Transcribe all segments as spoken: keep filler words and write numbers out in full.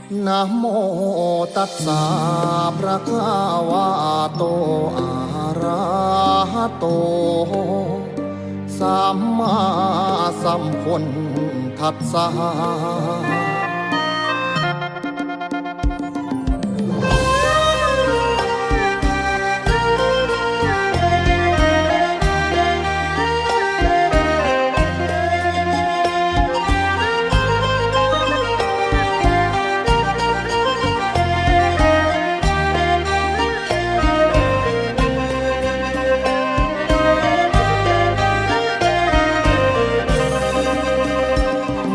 Namo tassa bhagavato arahato sammāsambuddhassa.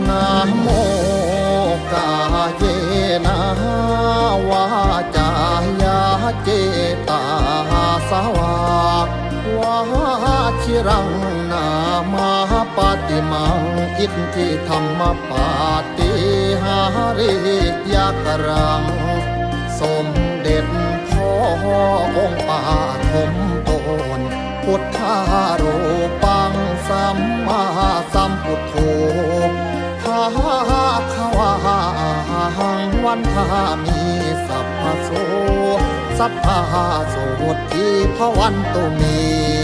Namo kāyena vācāya cetasā vā, vachiraṃ nāma paṭimaṃ itthidammapāṭi hariya karaṃ. สมเด็จพ่อองค์ปฐมต้น Buddharūpaṃ sammāsambuddho bhagavā, ahaṃ vandāmi sabbaso. Sadā sotthī bhavantu me.